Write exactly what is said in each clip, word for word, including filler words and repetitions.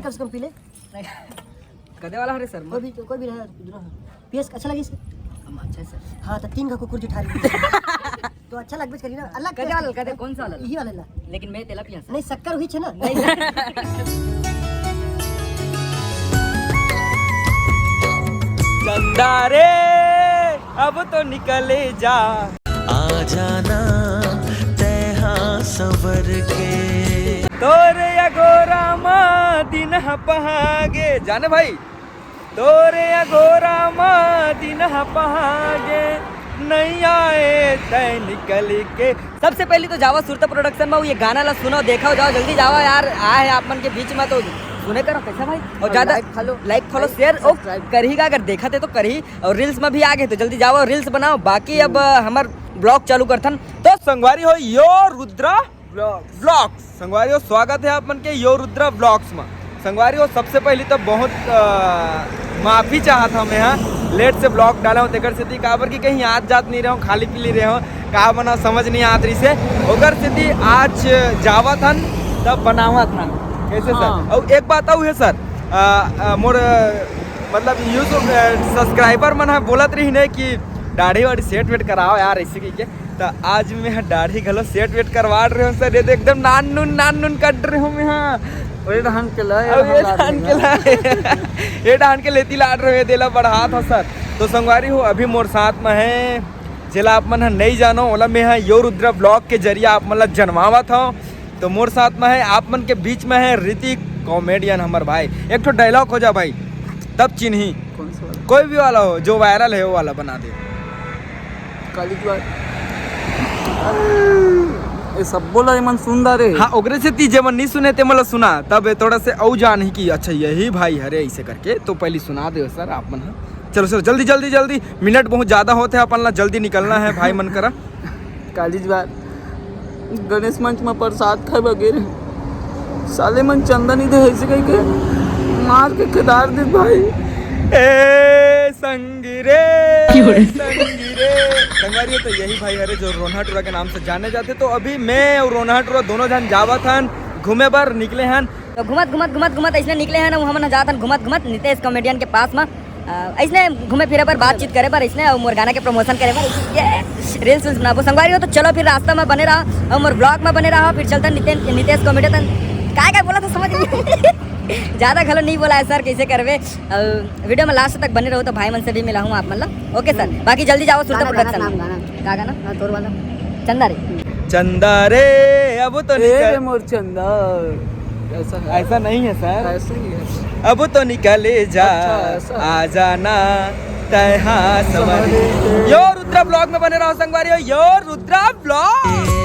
उसको पी ले। कदे वाला हरे सर? कोई भी, कोई भी रहा, दूसरा। पियस अच्छा लगे इसके? हम अच्छा है सर। हाँ, तो तीन का कुकुर जुठा रही। तो अच्छा लगबे करी ना, अलग कदे taste वाला, है। कदे कौन सा वाला? यही वाला ला। लेकिन मैं तेला पिया सर। नहीं, शक्कर हुई छे ना। नहीं। चंदा रे, अब तो निकले जा। आ जाना तैहा सवर के। तोरे अगोरा मा दिन ह पहागे। जाने भाई, तोरे अगोरा मा दिन ह पहागे, नहीं आए तै निकल के। सबसे पहली तो जावा सुरता प्रोडक्शन में, ये गाना ला सुनो, देखो, जाओ, जल्दी जावा यार, आए आप मन के बीच में तो सुने करो, कैसा भाई? और और ज्यादा like, follow, like, follow, like, share, ओ, subscribe। करही का, अगर देखा थे तो करही, और reels में भी आ गए तो जल्दी जाओ, reels बनाओ। बाकी अब, अ, हमर vlog चालू करथन। तो संगवारी हो, यो रुद्रा vlogs। Vlogs। संगवारी हो, स्वागत है आप मन के यो रुद्रा vlogs में। संगवारी हो, सबसे पहली तो बहुत, अ, माफी चाहत हूँ मैं, हाँ, लेट से vlog डाला हूँ, तेकर सेती काबर कि कहीं आत जात नहीं रहे हूँ, खाली पीली रहे हूँ, का बना समझ नहीं आत रही से, ओकर सेती आज जावत हन, तब बनावत हन। कैसे सर? हाँ। और एक बात और है सर, अ, अ, मोर, अ, मतलब YouTube, अ, subscriber मन ह बोलत रही ने कि दाढ़ी वाढ़ी सेट वेट कराओ यार, ऐसे कह के। तो आज मैं ह दाढ़ी घलो सेट वेट करवा रहे हूँ सर। ये तो एकदम नान नून, नान नून कट रहे हूँ मैं, हाँ। ओए डहान के ला, अब ये डहान के ला। ये डहान के लेती लाड रहे, देला बढ़ात हो सर। तो संगवारी हो, अभी मोर साथ में है, जेला आप मन ह नहीं जानो, ओला मैं ह यो रुद्रा vlog के जरिए आप मन ला जनवावत हूँ। तो मोर साथ में है, आप मन के बीच में है ऋतिक comedian, हमर भाई। एक ठो dialogue हो जा भाई, तब चिन्ही। कौन सा वाला? कोई भी वाला हो, जो viral है, वो वाला बना दे। काली जुआर। ये सब बोला, ये मन सुन दा रे। हाँ, ओकरे से ती जे मन नहीं सुने, ते मन ला सुना, तब थोड़ा से अउ जान ही कि अच्छा, यही भाई हरे, ऐसे करके। तो पहली सुना दे सर, आप मन ह। चलो सर, जल्दी, जल्दी, जल्दी, मिनट बहुत ज्यादा होते हैं, अपन ला जल्दी निकलना है भाई मन करा। काली जुआर, गणेश मंच में प्रसाद खाए बर गे रहे, साले मन चंदा नहीं दे, ऐसे कह के मार के केदार दे भाई। ए संगी रे, क्यों रे? संगी रे। संगवारी हो, तो यही भाई हरे जो रोन्हा टूरा के नाम से जाने जाते। तो अभी मैं और रोन्हा टूरा दोनों जन जावत हन घूमे बर निकले हन। तो घूमत, घूमत, घूमत, घूमत ऐसने निकले हन, हमन जात हन घूमत, घूमत नितेश comedian के पास में। अ, ऐसने घूमे फिरे बर, बातचीत करे बर, ऐसने और मोर गाना के promotion करे बर, ये reels, reels बनाबो। संगवारी हो, तो चलो फिर रास्ता में बने रहा और मोर vlog में बने रहा। फिर चलता नितेश, नितेश comedy तन काय काय बोला था समझ नहीं। ज्यादा घलो नहीं बोला है सर, कैसे करबे। अ, video में last तक बने रहो तो भाई मन से भी मिलाहूँ आप मन ला। OK सर, बाकी जल्दी जाओ सुरता गाना, गाना, production। नाम गाना। का गाना? हाँ, तोर वाला। चंदा रे। चंदा रे, अब तो ए निकल रे मोर चंदा। ऐसा है। ऐसा नहीं है सर। ऐसे ही है। अब तो निकले जा, अच्छा, ऐसा है। आ जाना तय हाँ सवारी। सवारी। यो रुद्रा vlog में बने रहो संगवारी हो, यो रुद्रा vlog।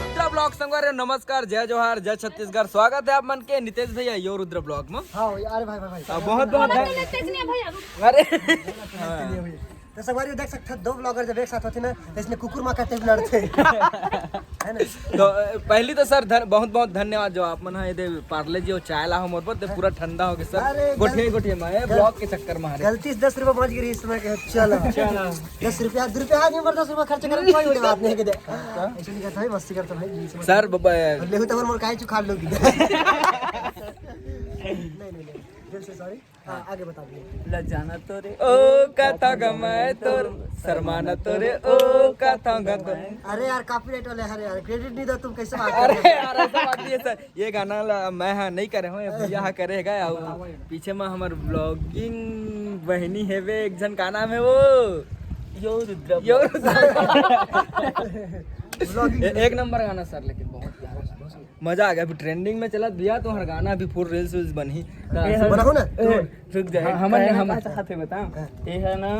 रुद्रा vlog संगवारी हो, नमस्कार, जय जोहार, जय छत्तीसगढ़। स्वागत है आप मन के नितेश भैया यो रुद्रा vlog में। हाँ, अरे भाई, भाई, भाई। हाँ, बहुत, बहुत धन्य-, अरे। तो संगवारी हो, देख सकते हो, दो vlogger जब एक साथ होते ना, तो इसमें कुकुर माँ करते भी लड़ते। है ना? तो, अ, पहली तो सर धन-, बहुत, बहुत धन्यवाद जो आप मन ह एदे पार्ले जी और चाय ला हो मोर बर, ते पूरा ठंडा हो गया सर। अरे, गोठिया, गल-, गोठिया में, ए, गल-, vlog के चक्कर में हरे। गलती से दस रुपया बच गई इस समय के, चलो। चलो। दस रुपया, दो रुपया आदमी पर दस रुपया खर्च करे, कोई बड़ी बात नहीं है कि दे। हाँ। ऐसे नहीं करता भाई, मस्ती करता भाई, बीच में। सर, ब-, ब-, ले तो मोर काहे चुखाड़ लोगी। नहीं, नहीं, नहीं, दिल से sorry। हाँ, आगे बता दिए। लजाना तो रे, ओ, कथा गमाए तोर, शर्माना तो रे, ओ, कथा गमाए। अरे यार, copyright वाले, अरे यार, credit नहीं दो तुम, कैसे बात कर रहे हो? अरे यार, ऐसा बात नहीं है सर। ये गाना ला मैं हा नहीं करे हूँ, ये भैया हा करे है, और पीछे में हमार vlogging बहनी है वे, एक जन का नाम है वो? यो रुद्र। यो रुद्र। Vlogging। ए-, एक नंबर गाना सर, लेकिन बहुत प्यारा। मजा आ गया, अभी trending में चलत भैया, तो हर गाना अभी full reels वील्स बनही। ए, तो बनाओ ना, ए, रुक जा, हाँ, हमन ने, हमन का चाहत है बता। हाँ। ये है ना,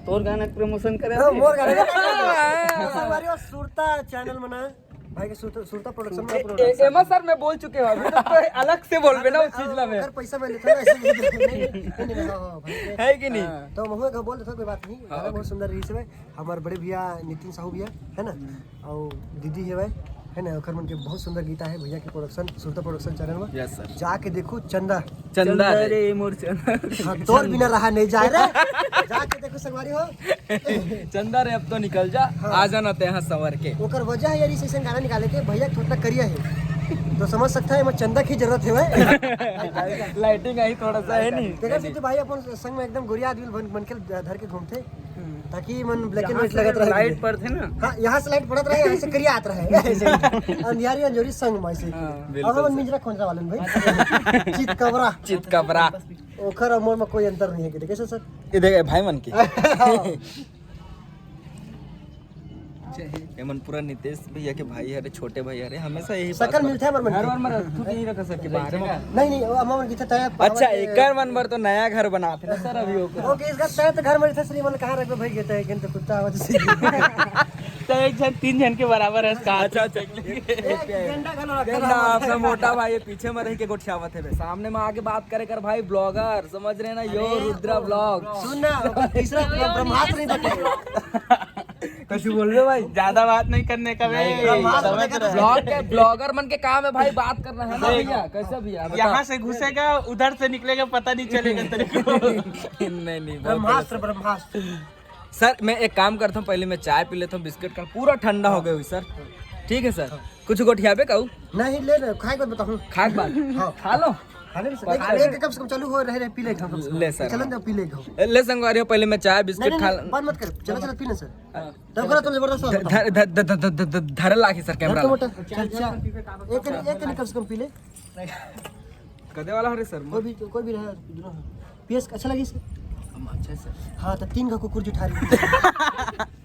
तोर गाना के promotion करे हाँ, अभी। मोर गाना। संगवारी हो, सुरता channel मना, भाई के सुरता, सुरता production में ए, production। ए, एमा सर, मैं बोल चुके हूँ, अभी तो कोई अलग से बोलबे ना उस चीज ला मैं। अगर पैसा मैं लेता ना, ऐसे नहीं, नहीं, नहीं, नहीं, हाँ, हाँ, भाई। है कि नहीं? हाँ। तो महुआ का बोल देता, कोई बात नहीं, हाँ, गाना बहुत सुंदर रही से भाई। हमारे बड़े भैया नितिन साहू भैया, है ना? और दीदी है भाई, है ना, ओकर मन के बहुत सुंदर गीत आहे भैया के प्रोडक्शन, सुरता प्रोडक्शन चैनल में। Yes sir. जाके देखो चंदा। चंदा रे। रे मोर चंदा। हाँ, तोर बिना रहा नहीं जाए रे। जाके देखो संगवारी हो। चंदा रे अब तो निकल जा, हाँ। आ जाना ते यहाँ संवर के। ओकर वजह है यार, इसे गाना निकाले के भैया थोड़ा करिया है, तो समझ सकता है मैं चंदा की जरूरत है भाई। लाइटिंग आई थोड़ा सा है नहीं। देखा तो भाई अपन संग में एकदम गोरिया आदमी बन, बन के धर के घूमते, ताकि मन ब्लैक एंड व्हाइट लगत रहे। लाइट पड़थे ना। हाँ, यहाँ से लाइट पड़त रहे, यहाँ से करिया आत रहे। अंधियारी अंजोरी संग में से। हाँ। अब बिल्कुल हम सर। मिंजरा खोंजरा वाले भाई। चित कबरा। चित कबरा। ओखर और मोर में कोई अंतर नहीं है कि, कैसे सर? ये देख भाई मन की। ये मन पूरा नितेश भैया के भाई हरे, छोटे भाई हरे, हमेशा यही बात शकल पर मिलथे हमर मन घर के। वर में रख, तू कहीं रख सके बाहर में। नहीं, नहीं, वो हमर मन की तो तय अच्छा, पावर के एकर मन बर तो नया घर बनात हे ना सर अभी ओकर। ओके, इसका तय तो घर में रहिथे, श्री मन कहाँ रखबे भाई, कहते हैं, किंतु कुत्ता हो जैसे। तो एक झन तीन झन के बराबर है, कहा अच्छा, अच्छा। एक गेंडा घलो रखा गेंडा रहा है। अपना मोटा भाई पीछे में रह के गोठियावत है बे। सामने में आके बात करे कर भाई, ब्लॉगर समझ रहे ना, यो अरे, रुद्रा ब्लॉग। सुन ना, तीसरा ब्रह्मास्त्र नहीं देखे। कैसे बोल रहे भाई? ज्यादा बात नहीं करने का बे। नहीं, ब्रह्मास्त्र समझ देखा रहे। ब्लॉग के, ब्लॉगर मन के काम है भाई, बात करना है ना देख, भैया, कैसे भैया, बता। यहाँ से घुसेगा, उधर से निकलेगा, पता नहीं चलेगा तेरे को। नहीं, नहीं, बहुत ब्रह्मास्त्र, गलत। ब्रह्मास्त्र। सर, मैं एक काम करता हूँ, पहले मैं चाय पी लेता हूँ, बिस्किट खा, पूरा ठंडा हो गया हुई सर। ठीक है सर, कुछ गोठियाबे का? नहीं, ले ले, खाए के बाद बताऊँ। खाए के बाद? हाँ। खा लो। खाने में से, पक्का। नहीं, एक कम से कम चालू हो रहे, रहे, पी ले, कम से कम। ले सर। चलन जाओ, पी ले, खाओ। ले संगवारी हो, पहले मैं चाय बिस्किट नहीं, खा नहीं, ले। बंद मत कर, चलो, चलो, पी ले सर। हाँ। तब करो, तुम जबरदस्त हो। ध-, ध-, ध-, धरे लागी सर कैमरा धर तो ला। मोटा, चल, चल। एक, एक कम से कम पी ले। कदे वाला हरे सर? कोई भी, कोई भी रहे, दोनों है। पी एस अच्छा लगी इसका? हम अच्छा है सर। हाँ, तो तीन का कुकुर जुठा रही।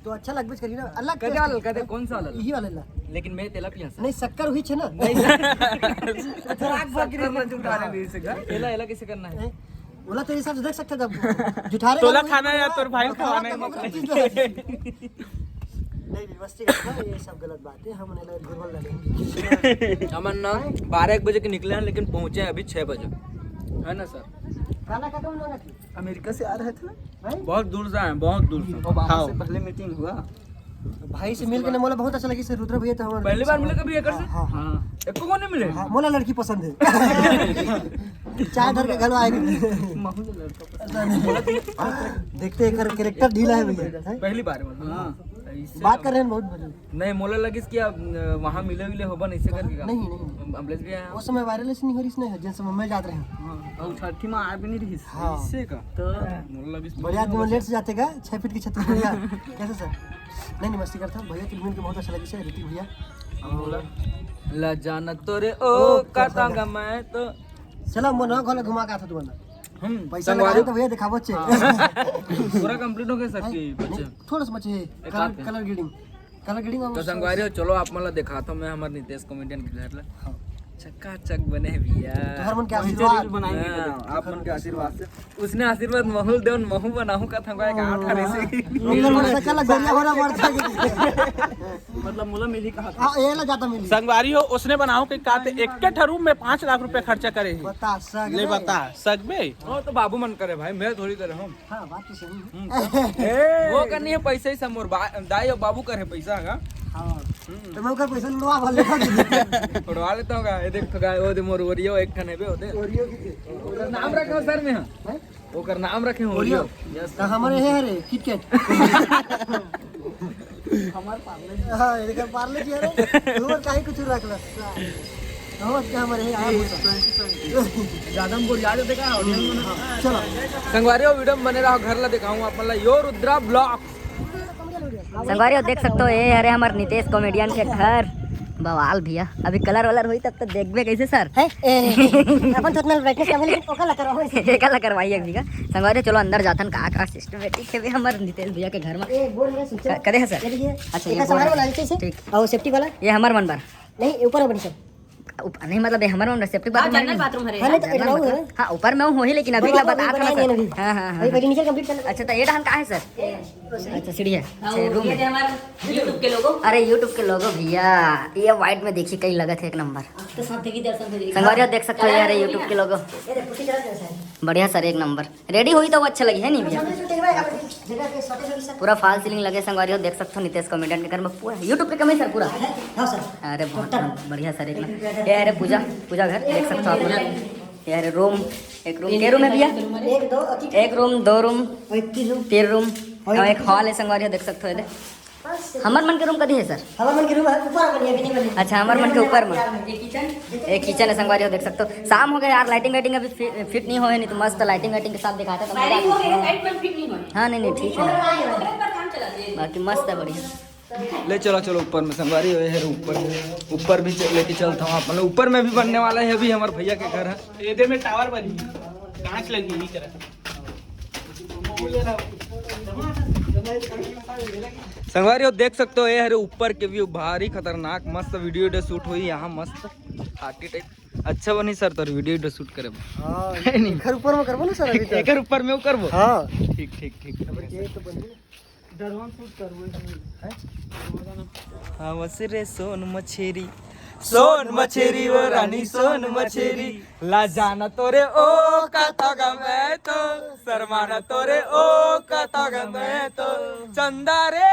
तो अच्छा लगबे करी ना, अलग कदे taste वाला, है। कदे कौन सा वाला? यही वाला ला। लेकिन मैं तेला पिया सर। नहीं, शक्कर हुई छे ना। नहीं सर। तो आग भाग गिरी शक्कर ना जुठा रहे नहीं सर। एला, एला कैसे करना है? ए, बोला तो ये सब देख सकते जब जुठा रहे तोला खाना या तोर भाई खवाना है। नहीं, नहीं, मस्ती करता है, ये सब गलत बात है, हम उन्हें लगे दुर्बल लगे। हमन ना बारह एक बजे के निकले हैं, लेकिन पहुंचे हैं अभी छह बजे, है ना सर? खाना खत्म होना चाहिए। अमेरिका से आ रहे थे ना? भाई? बहुत दूर से आए हैं, बहुत दूर से। वो बाबा खाओ। से पहले मीटिंग हुआ। भाई से मिल के ना मोला बहुत अच्छा लगी सर, रुद्र भैया तो हमारे पहली बार मिले कभी एकर से? हाँ, हाँ। हाँ। एको को नहीं मिले? हाँ, मोला लड़की पसंद है। चाय धर के घर आएगी। महू ने लड़का पसंद। देखते हैं, एकर कैरेक्टर ढीला है भैया, हैं? पहली बार है, मतलब। हाँ। ऐसे बात कर रहे हैं बहुत बढ़िया। नहीं, मोला लगिस कि आप, अ, वहाँ मिले विले होबन, ऐसे करके का? नहीं, नहीं। अमलेश भी आया। उस समय वायरल नहीं हो रही, इसने, जिन समय मैं जात रहे हूँ। हाँ, और छठी में आया भी नहीं रही। हाँ। ऐसे का? तो मोला लगिस बढ़िया, तुम लेट से जाते का, छह फीट की छत में बढ़िया। कैसे सर? नहीं, नहीं, मस्ती करता हूँ। भैया की मिल के बहुत अच्छा लगिस है, ऋतिक भैया। और ला जाना तोरे ओ ओ, कटांगा कटांगा। मैं तो। चलो, मोर नवा घर ला घुमा के आता तुम्हारा। हम पैसा संगवारी लगा तो भैया दिखाबो चे। हाँ। पूरा कंप्लीट हो गया सर नहीं, की बच्चे? नहीं, थोड़ा सा बचे है। एक कलर, आध है। कलर ग्रेडिंग, कलर ग्रेडिंग और तो संगवारी हो, चलो आप मन ला दिखाता हूँ मैं हमारे नितेश कॉमेडियन के घर ला। हाँ। चकाचक बने है भैया। तो हर मन के वहीं से आशीर्वाद। रील बनाएंगे हाँ, इधर। आप मन के आशीर्वाद से। उसने आशीर्वाद महू ल देवन, महू बनाहूँ का था, का था रे से। इधर मन से कल गरिया हो रहा पड़ता है। मतलब मोला मिली कहा था। हाँ, ये ला जाता मिली। संगवारी हो, उसने बनाहूँ के कहा थे, एक के ठरू में पाँच लाख रुपया खर्चा करे ही। बता सक ले रे। बता सकबे? वो तो बाबू मन करे भाई, मैं थोड़ी करे हूँ। हाँ, बात तो सही है। हम्म, ए, वो करनी है पैसा ही सब मोर बा-, दाई और बाबू करे पैसा का। हाँ। हम्म। तो मैं ओकर पैसा लुटवा भले। उड़वा लेता होगा, ये देख तो गाय, वो दे मोर ओरियो एक ठन है बे, वो दे। ओरियो की थे। ओकर नाम रखे हो सर में, हाँ। हैं? ओकर नाम रखे हो ओरियो। ओरियो। यस। तो हमारे है रे, किटकैट। हमारे पार्ले जी। हाँ, एकर पार्ले जी, अरे, तू और काहे कुछ रख ले? हाँ, क्या हमारे है, आया भूसा। ज्यादा हम बोल, याद देखा, audience में ना। हाँ, चलो। संगवारी हो, वीडियो में बने रहो, घर ला दिखाऊं आप, मतलब, यो रुद्रा ब्लॉग। संगवारी हो, देख सकते हो, ये हरे हमारे नितेश कॉमेडियन के घर। बवाल भैया, अभी कलर वलर हुई तब तो देखबे कैसे सर? है? ए, अपन तो उतना ब्राइटनेस कम है, लेकिन ओका ला करवाओ ऐसे। एका ला करवाइए एक बीघा। संगवारी, चलो अंदर जाथन, का का सिस्टमेटिक है बे हमर नितेश भैया के घर में। ए, बोर्ड में switch क-, करे है सर? ये देखिए, अच्छा, ये एक बोर्ड सामान है। वाला है, ऐसे, ऐसे। ठीक। और सेफ्टी वाला। ये हमार मन बर। नहीं, ऊपर बनी सर। उप-, नहीं, मतलब, ये हमर मन सेफ्टी हाँ, बाथरूम हरे जनरल नहीं। बाथरूम हरे। हाँ, नहीं तो जनरल एक बाथरूम। हाँ, ऊपर में हूँ ही, लेकिन अभी हाँ, का हाँ, बता हाँ, हाँ, हाँ, हाँ। अभी नीचे complete कर ले। अच्छा, तो ये डहान का है, सर? अच्छा, सीढ़ी है। अच्छा, रूम ये है। दे हमार YouTube के लोगो। अरे, YouTube के लोगो भैया, ये white में देखिए, कई लगत है एक नंबर। आपके साथ देखिए, दर्शन देखिए। संगवारी हो, देख सकते हो यार, ये YouTube के लोगो। ये दे, पुट्ठी चला जाए, सर। बढ़िया सर, एक नंबर। रेडी होई तो वो अच्छा लगी है नहीं भैया? छोटे, छोटे भाई, आप जगह के छोटे, छोटे सर। पूरा फॉल सीलिंग लगे संगवारी हो, देख सकते हो नितेश कॉमेडियन के घर में पूरा YouTube पे कमाई सर पूरा। हाँ सर। अरे बहुत टोटल। बढ़िया सर, एक नंबर। ये अरे पूजा, पूजा घर देख सकते हो आप लोग। ये अरे रूम, एक रूम, के रूम है भैया? एक, दो, अति एक रूम, दो रूम, और एक तीन रूम। तीन रूम और और एक एक हॉल है संगवारी हो, देख सकते हो ये। हमर मन के रूम कदी है सर? हमर मन के रूम है ऊपर में, अभी नहीं बने। अच्छा, हमर मन के ऊपर में। ये किचन। एक किचन है संगवारी हो, देख सकते हो। शाम हो गया यार, लाइटिंग वाइटिंग अभी फि-, फिट नहीं होए, नहीं तो मस्त लाइटिंग वाइटिंग के साथ दिखाता तो मजा वायरिंग हो आता। गया है, लाइट पर फिट नहीं होए। हाँ, नहीं, नहीं, ठीक है। ऊपर में आए हैं। बाकी मस्त है, बढ़िया। ले चलो, चलो ऊपर में संगवारी हो, ये है ऊपर, ऊपर भी च-, लेके चलता हूँ आप, मतलब ऊपर में भी बनने वाला है अभी हमारे भैया के घर है। एदे में टावर बनी, कांच लगी, यही तरह। संगवारी हो, देख सकते हो, ये हरे ऊपर के व्यू, भारी खतरनाक, मस्त वीडियो वीडियो शूट हुई यहाँ, मस्त आर्किटेक्ट। अच्छा बनी सर, तोर वीडियो वीडियो शूट करे बर। हाँ, है नहीं? एकर ऊपर में करबो ना सर, अभी तो। एकर ऊपर में वो करबो? हाँ। ठीक, ठीक, ठीक, ठीक अब है ये सर। तो बनी। ड्रोन शूट करबो इसमें। हैं? हाँ, वस रे सोन मछेरी, सोन मछेरी वो रानी सोन मछेरी, ला जाना तोरे ओ कथा गमे तो, शर्माना तोरे ओ कथा गमे तो, चंदा रे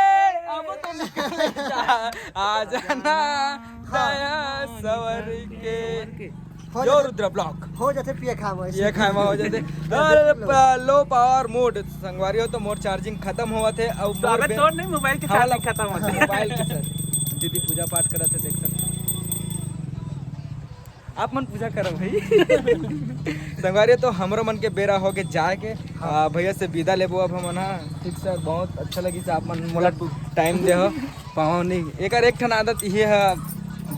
अब तो निकल जा, आ जाना दया सवर के। हो यो जाथे, रुद्रा ब्लॉग। हो जाथे पिए खाए में, ये खाए में हो जाथे। अरे प-, लो पावर मोड संगवारी हो तो मोर चार्जिंग खत्म होवत हे। अब तो मोर अबे बे-, तोर नहीं, मोबाइल के हाँ, चार्जिंग मतलब, खत्म होथे। मोबाइल के सर, दीदी पूजा पाठ करत हे, देख सकते हो। आप मन पूजा करो भाई। संगवारी हो तो हमरो मन के बेरा हो के जाए के। हाँ। आ, भैया से विदा लेबो अब हमन, हाँ। ठीक सर, बहुत अच्छा लगी से आप मन मोला टाइम दे हो। पाँव नहीं, एकर एक ठन आदत ये है,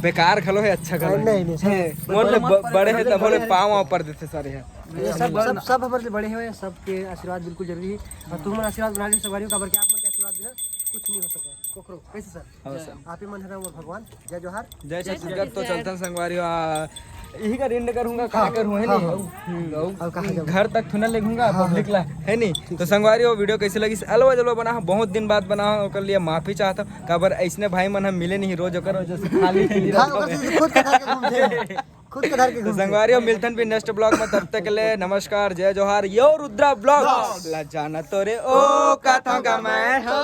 बेकार घलो है, अच्छा घलो है। नहीं, नहीं, सर। है, मोर ले ब-, बड़े है तब बोले पाँव पर देथे सर ये। ये सब, सब, सब हमर ले बड़े हैं, सबके आशीर्वाद बिल्कुल जरूरी है। और तुम मन आशीर्वाद बना के संगवारी हो, काबर कि आप मन के आशीर्वाद बिना कुछ नहीं हो सके। कोकरो, कैसे सर? हाँ सर। आप ही मन हरव मोर भगवान। जय जोहार। जय छत्तीसगढ़। तो चलथन संगवारी हो, आ, यही का एंड करूंगा, का हाँ, करूं, है हाँ, नहीं? हाँ। हम्म, और कहाँ जाऊँ? घर तक थोड़ा लेगूंगा हाँ, पब्लिक हाँ। ला, है नहीं? तो संगवारी हो, वीडियो कैसे लगी? अलवा जलवा बना, बहुत दिन बाद बना, ओकर लिए माफी चाहता हूँ। काबर ऐसने भाई मन हम मिले नहीं रोज, ओकर वजह से खाली खाली हाँ, रहता ओकर है। से खुद के घर के घूमते हैं। खुद के घर के तो घूमते हैं। संगवारी हो, मिलथन भी नेक्स्ट ब्लॉग में, तब तक के लिए नमस्कार, जय जोहार, यो रुद्रा ब्लॉग। ब्लॉग। ला जाना तोरे ओ कथा का मैं हो।